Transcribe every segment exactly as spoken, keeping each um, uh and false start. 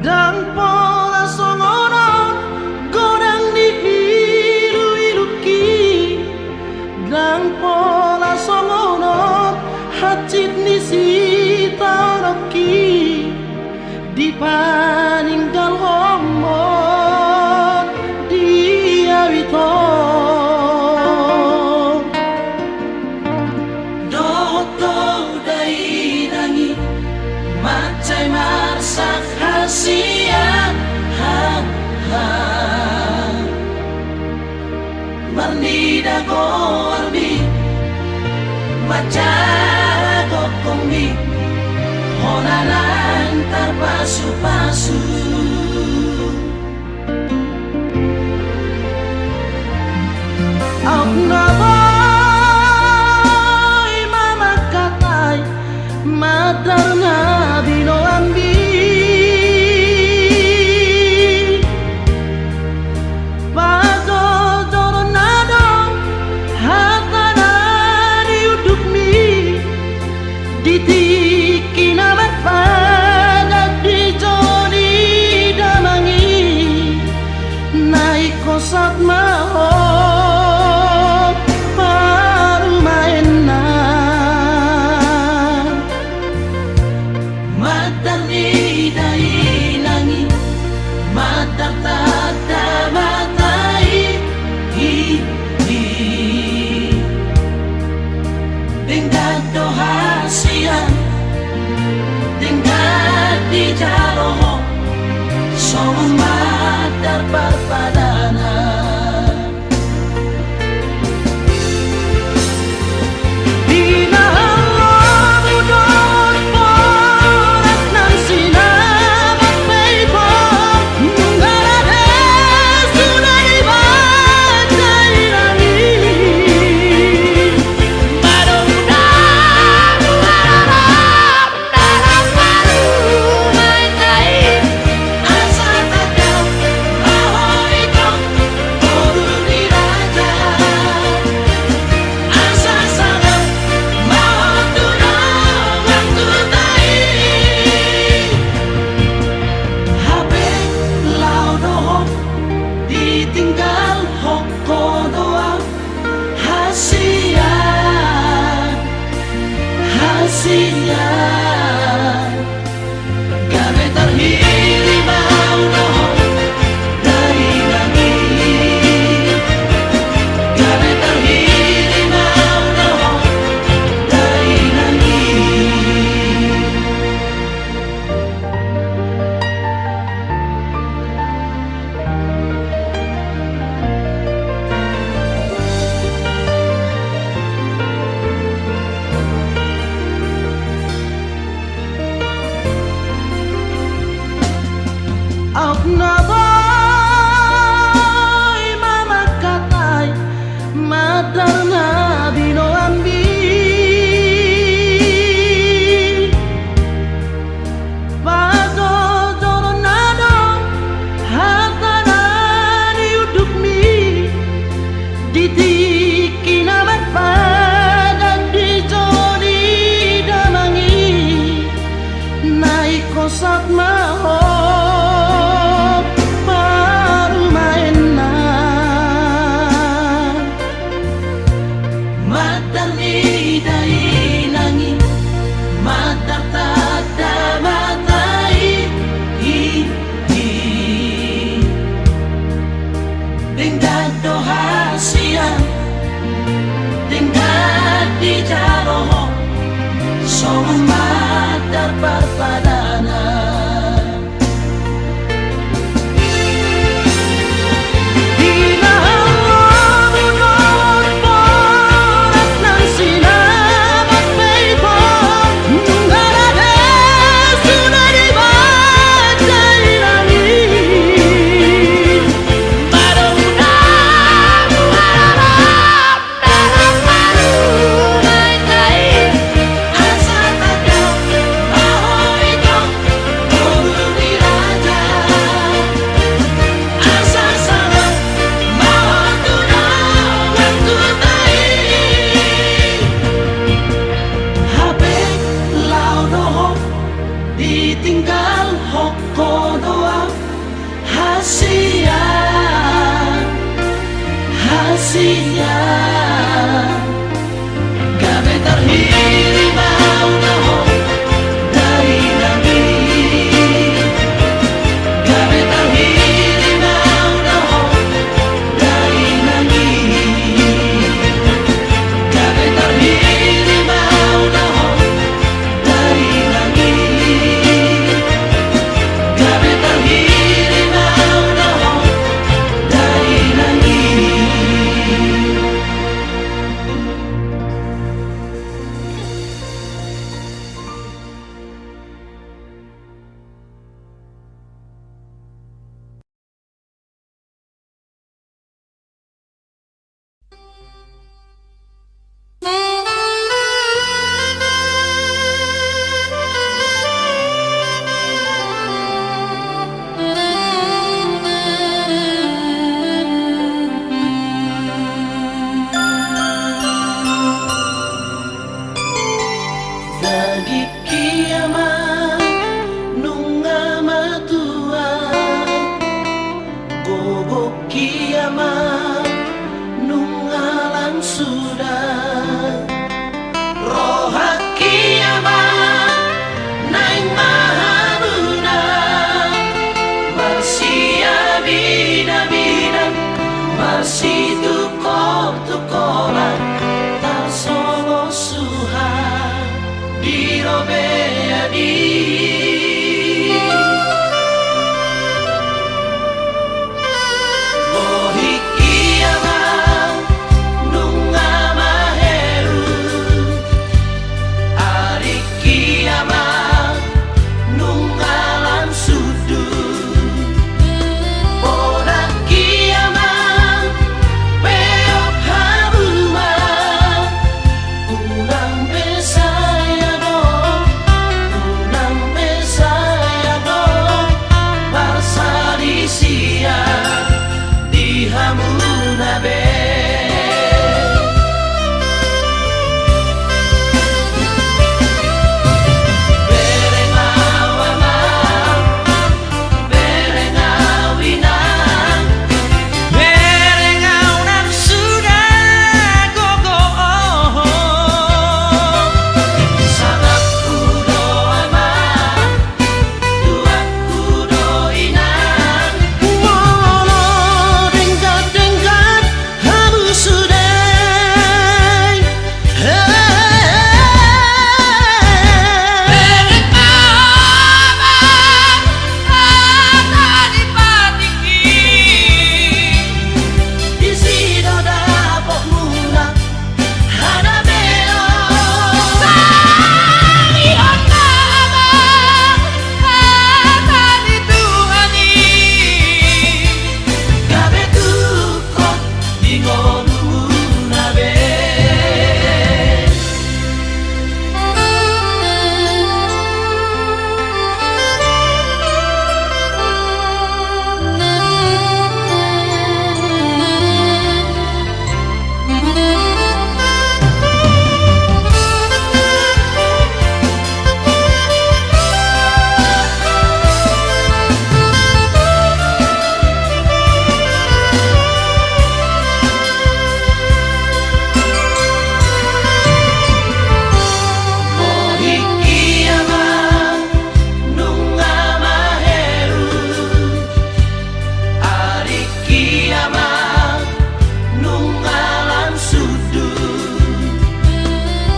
Ndang pola songon on godang ni iluilungki, ndang pola songon on hansit ni sitaononki. Dipaninggalhon ma di au ito. Dohot do dainang i, mansai marsak hasian, ha, ha. Marnida goarmi, manjaha gokhonmi, hona nang tarpasupasu. Aut na boi ma mangkatai mandar na binoanmi. Pajojoron na adong hata na di undukmi, di tingki na marpadan di jolo ni damang i, na ingkon sahat ma ho parumaenna. Mandar ni dainang i, mandar tanda mata i, i, i. Denggan do hasian, denggan dijalo ho, songon mandar parpadanan. Hape laho do ho, ditinggalhon ho do au. Hasian, hasian. Gabe tarhirim au dohot dainang i. Gabe tarhirim au dohot dainang i. Aut na boi ma mangkatai mandar na binoanmi. Pajojoron na adong hata na di undukmi, di tingki na marpadan di jolo ni damang i, na ingkon sahat ma ho parumaenna. Mandar ni dainang i, mandar tanda mata i, i, i. Denggan do hasian, denggan dijalo ho, songon mandar parpadanan. Ia ma nunga matua, gogongki ia ma nunga lam suda. Rohangki ia ma naeng mahamuna, marsiabinabina, marsitungkoltungkolan, tarsongon suhat di robean i. Bohingki ia ma nunga maheru, aringki ia ma nunga lam sundut, podangki ia ma peop hamu ma. Unang be sai adong, unang be sai adong parsalisian di hamuna be. Bereng ahu amang, bereng ahu inang, bereng ahu nang suda gogo. Sangapku do amang, tuangku do inang. Molo denggan-denggan hamu sude. Aringki amang nunga lam sundut,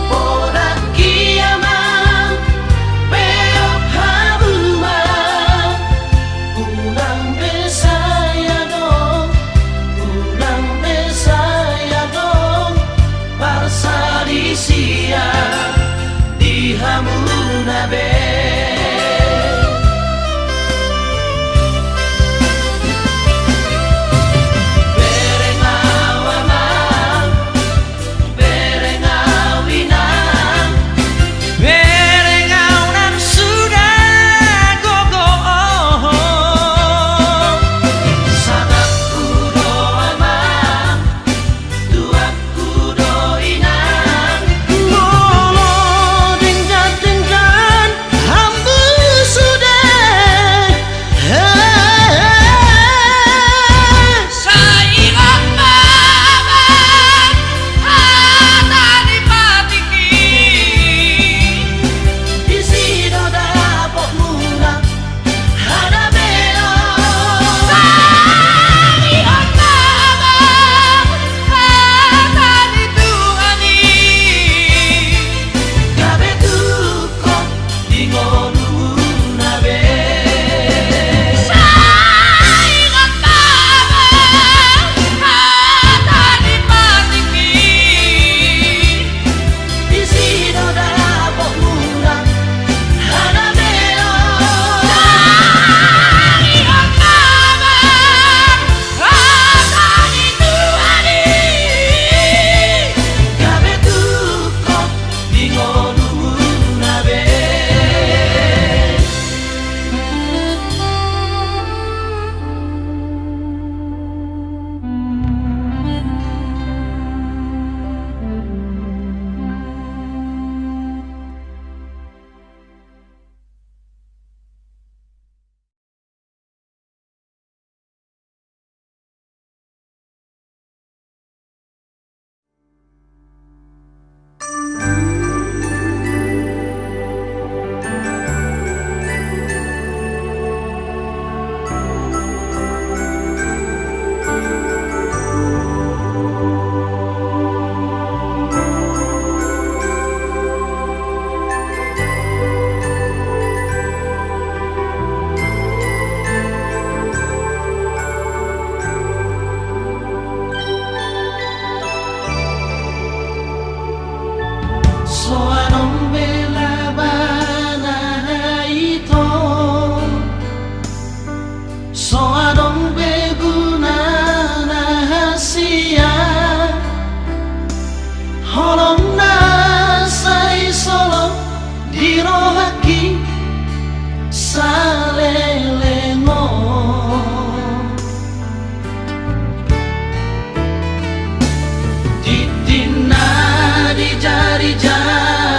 podangki amang peop hamu ma. Unang be sai adong, unang be sai adong parsalisian di hamuna be. Bereng ahu amang, bereng ahu inang, bereng ahu nang suda gogo. Sangapku do amang, tuangku do inang. Molo denggan-denggan hamu sude. Sai ingot ma hata ni patikki. Disi do dapotmuna. So adong be labana hita on, so adong be gunana hasian, holong na sai solot di rohangki saleleng on. Tintin na di jari-jari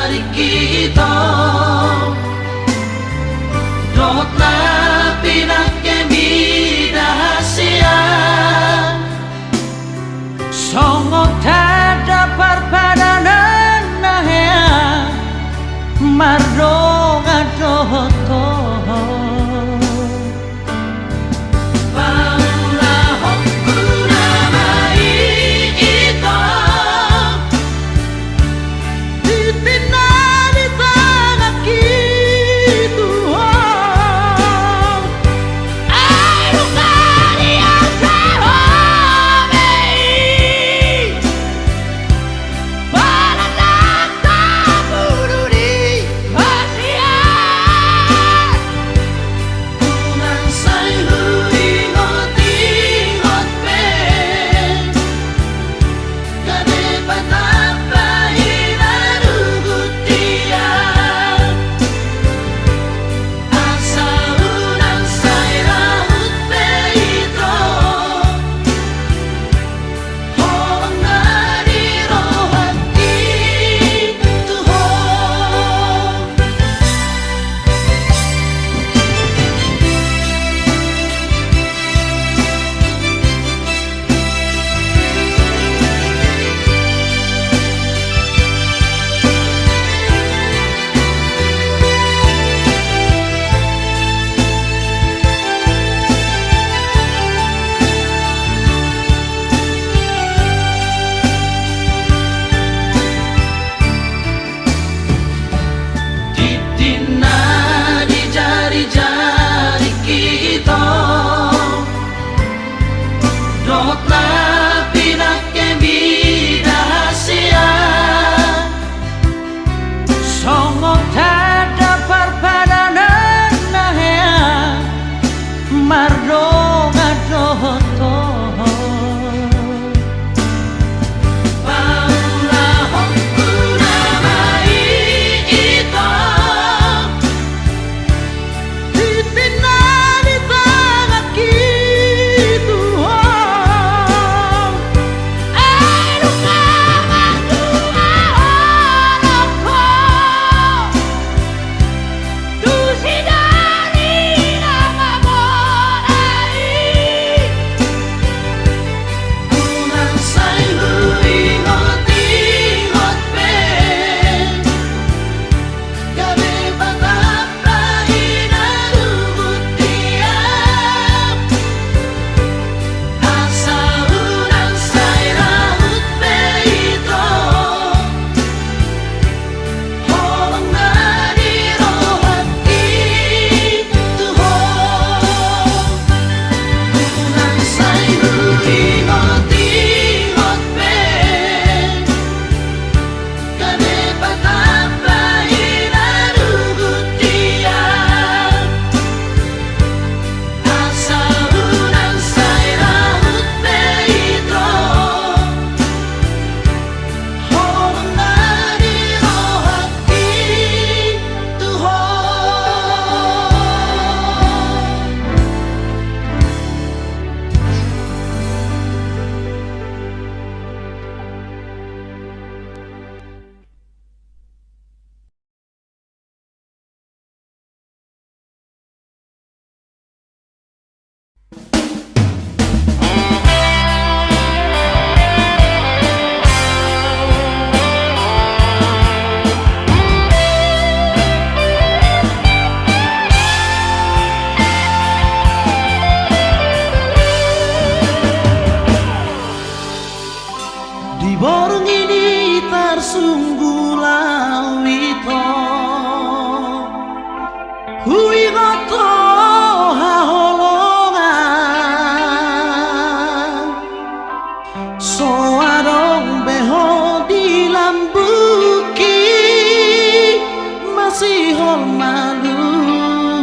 malumuna.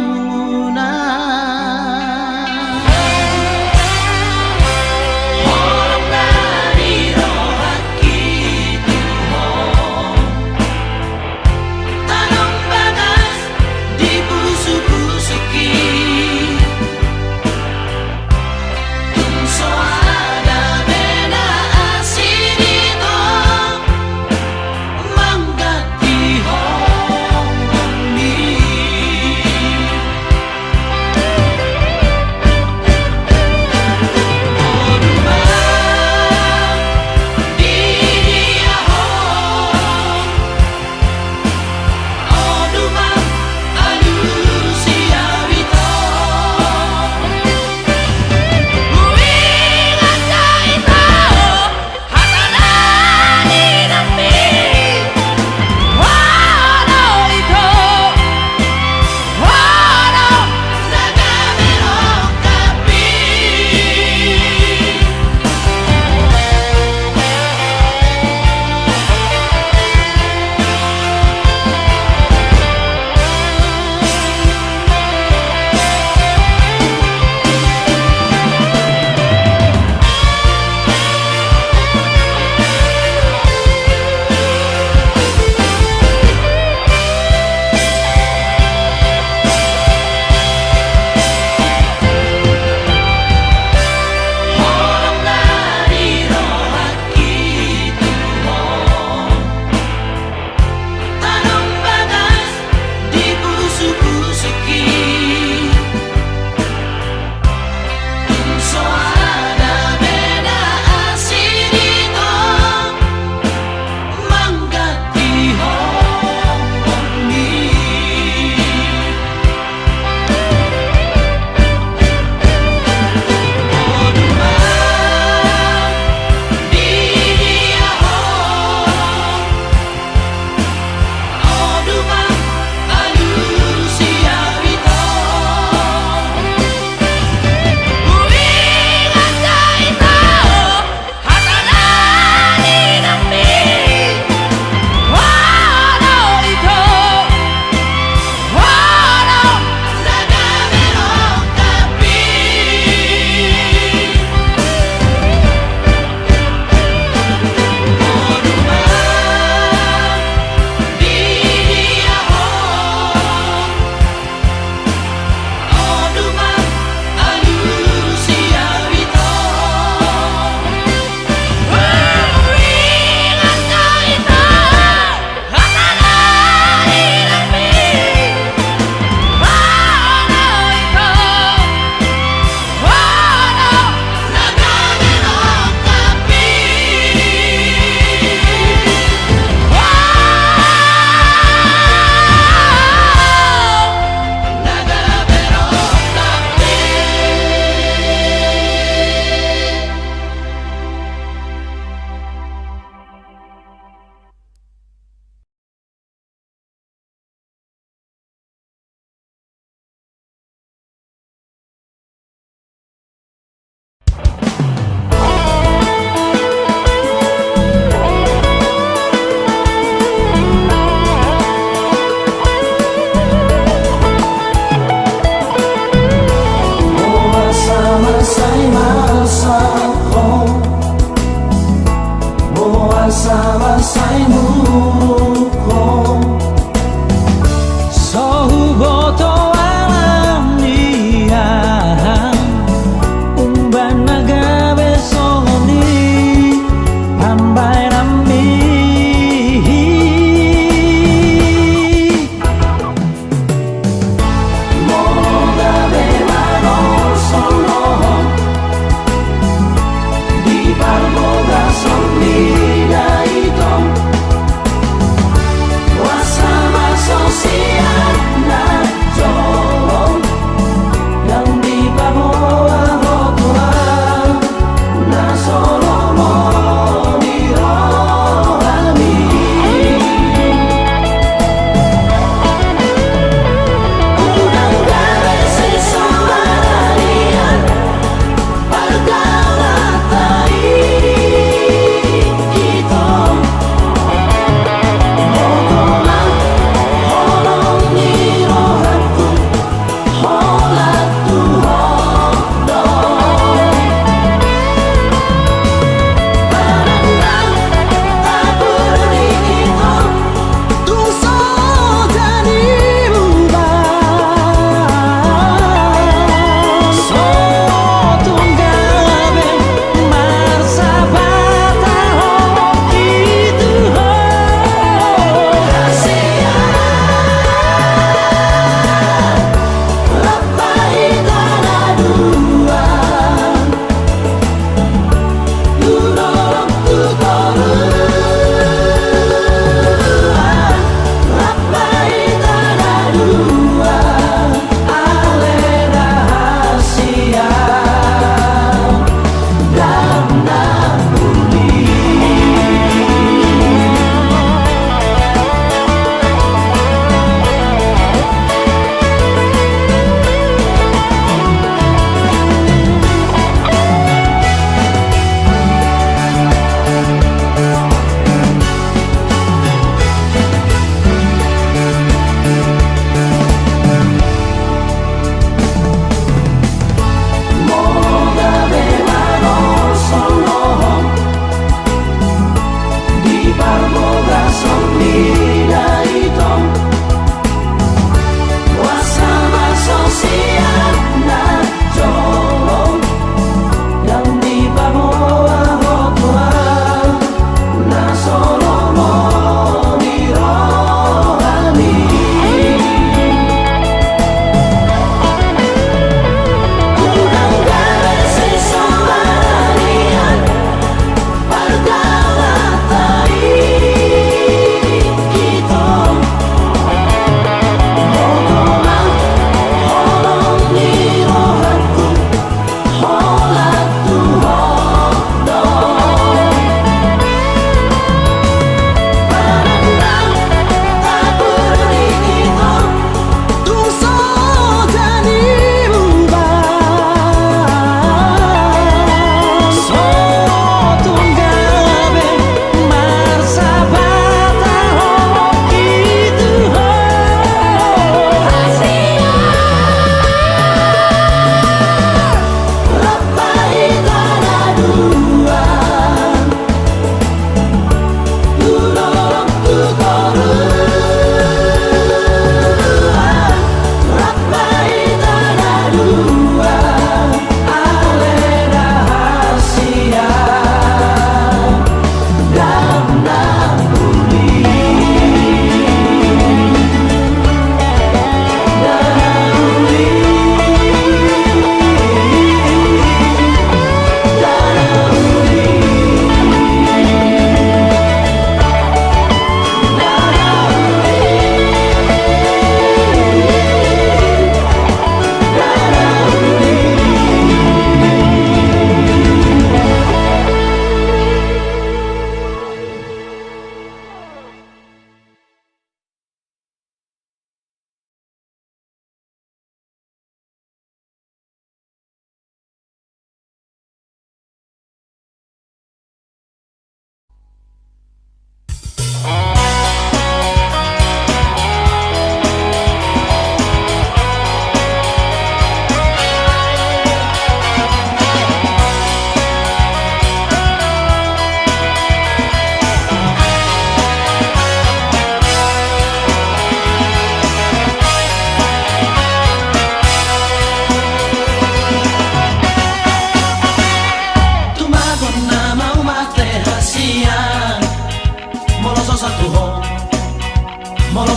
Holong dari rohangki tu ho, tadong bagas di pusukpusuki. Tung so ada be na asing i, tong mangganti ho ni.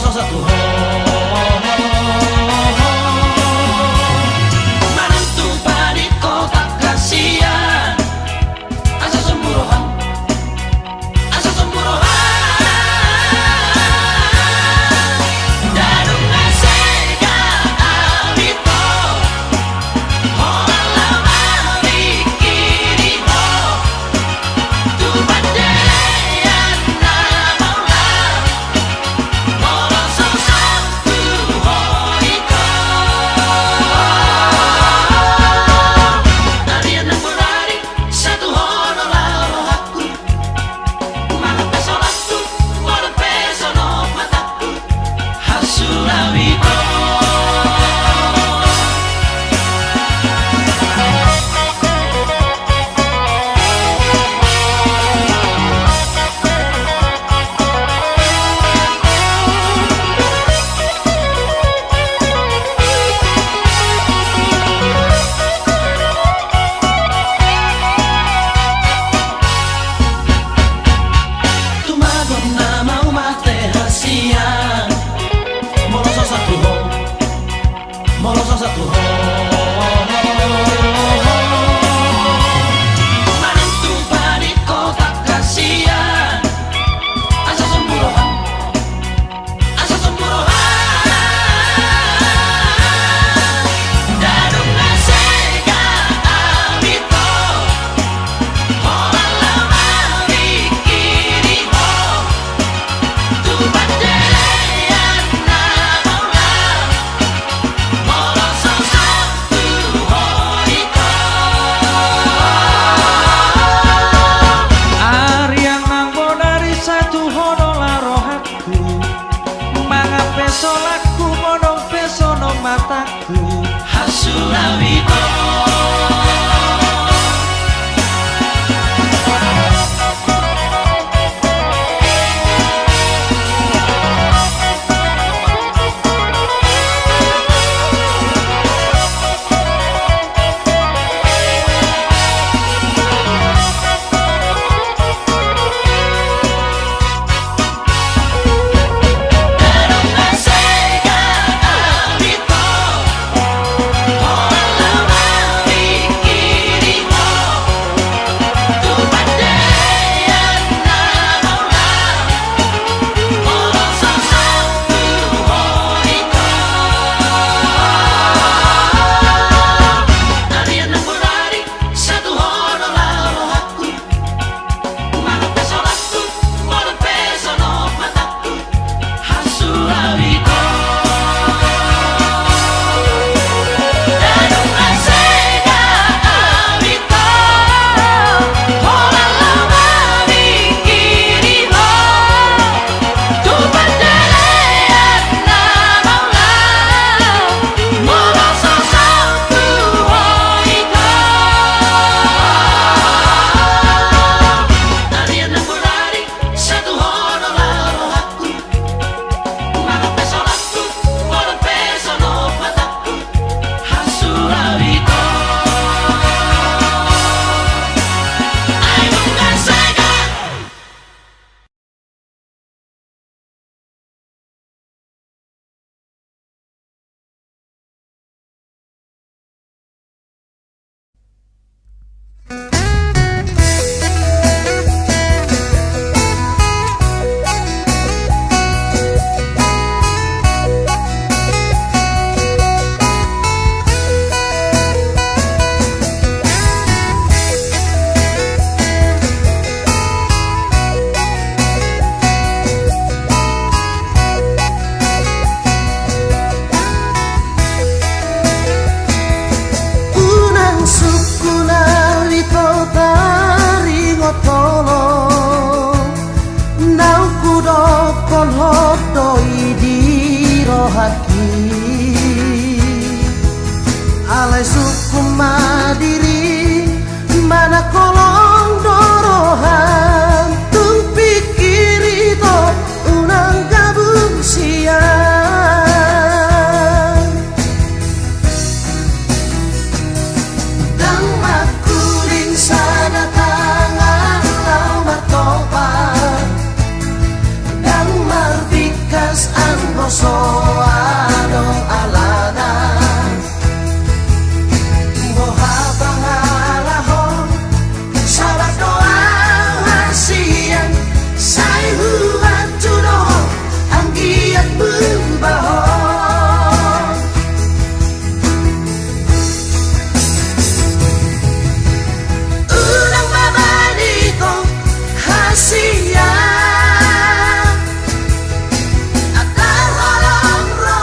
Satu ho. Manang tu panik kota kasian, asa sombu roham, asa sombu roham. Dadung na sega abit ho. Tumagon na mau mate hasian. Molo so satu ho, molo so satu ho. Manang tu panik kota kasian, asa sombu roham, asa sombu roham. Dadung na sega abit ho. Arian nang bonari satu ho do la rohangku, mangan pe solangku, modom pe sonong matangku. So adong alana. Boha pangalahon, sabar dohot hasian, sai huantu do anggiat bubahon. Unang mabalikon hasian, angka holong ro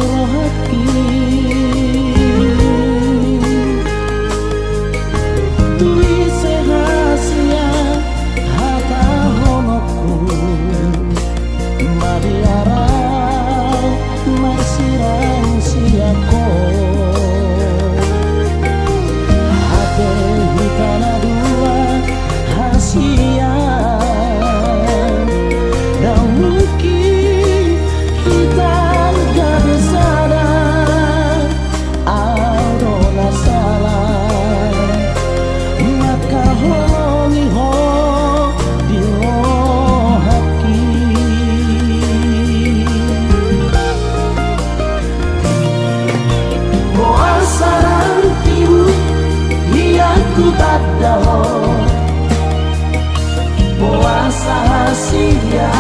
rohangki. Tu ise hasian hatahononku, madiara marsirang sian ho. Ate hita na dua hasian, dang mungkin hita gabe sada. Au do na sala mangkaholongi ho di rohangki. Boasa rantingmu hian hutanda ho? Boasa hasian?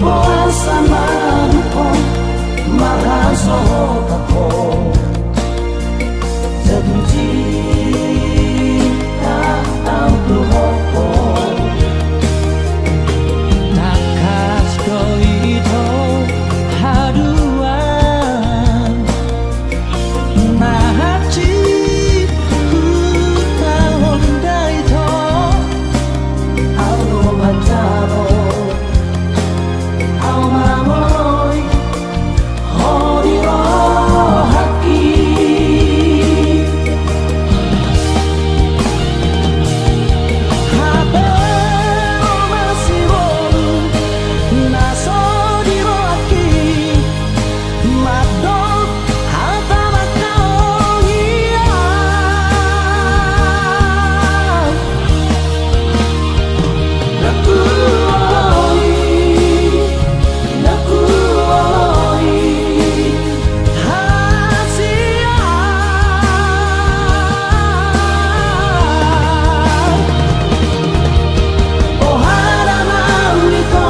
Boasa manuk ho marhasohotan ho? Jatuh cinta au tu ho. Tangkas do ito haduan. Na hansit hutahon da ito. Au do manjalo, au mangoloi ho di rohangki. Hape ro ma sibolon na so di rohangki. Mandok hata mangkaholongi. Na huoloi, na huoloi hasian. Boha do mauliate,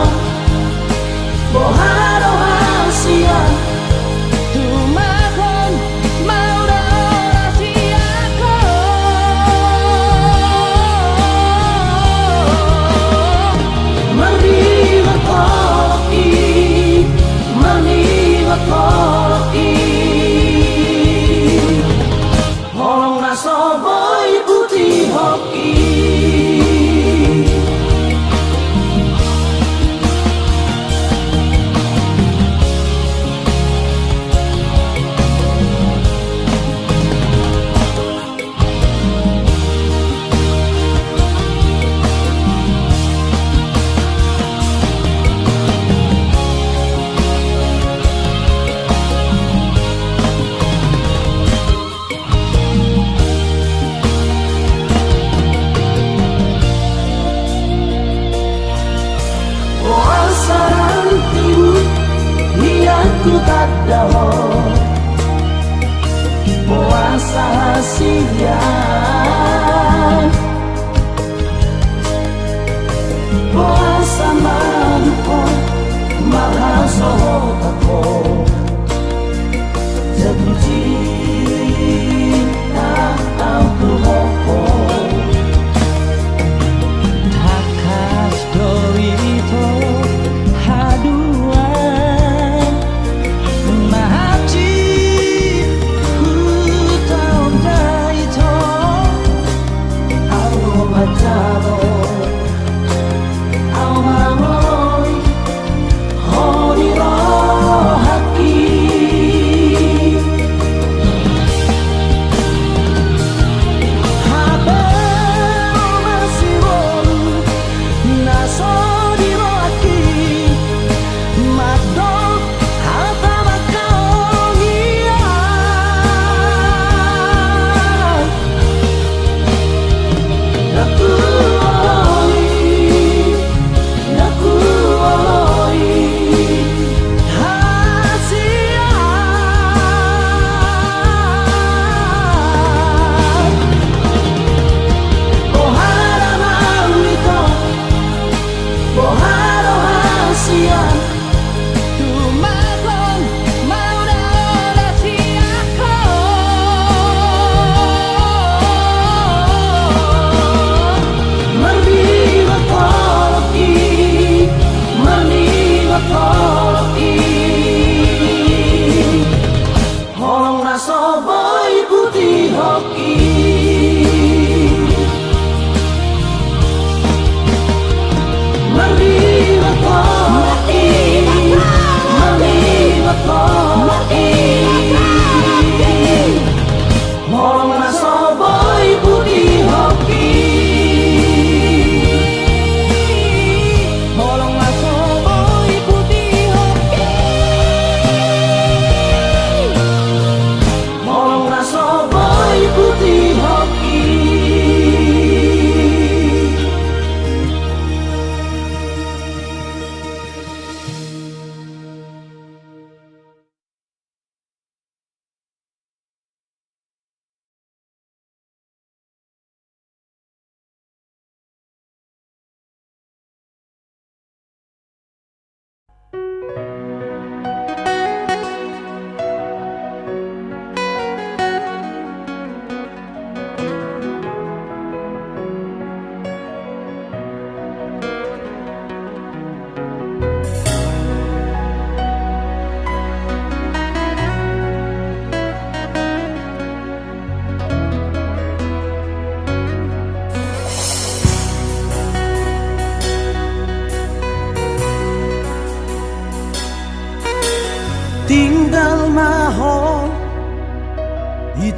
boha do hasian, tumangkon mauliate sian ho. Marnida holongki, marnida holongki. Holong na so boi putihonki. Boasa rantingmu hian hutanda ho? Boasa hasian? Boasa manuk ho marhasohotan ho? Jatuh cinta au tu ho. Tangkas do ito haduan. Na hansit hutahon da ito. Au do manjalo, au mangoloi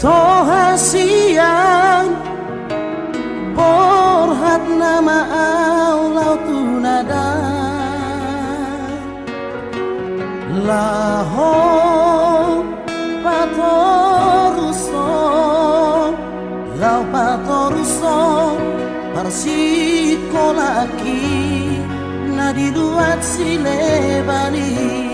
So hasian borhat nama au laho tu nadan, laho patorushon, laho patorushon parsikolaan na di luat sileban i.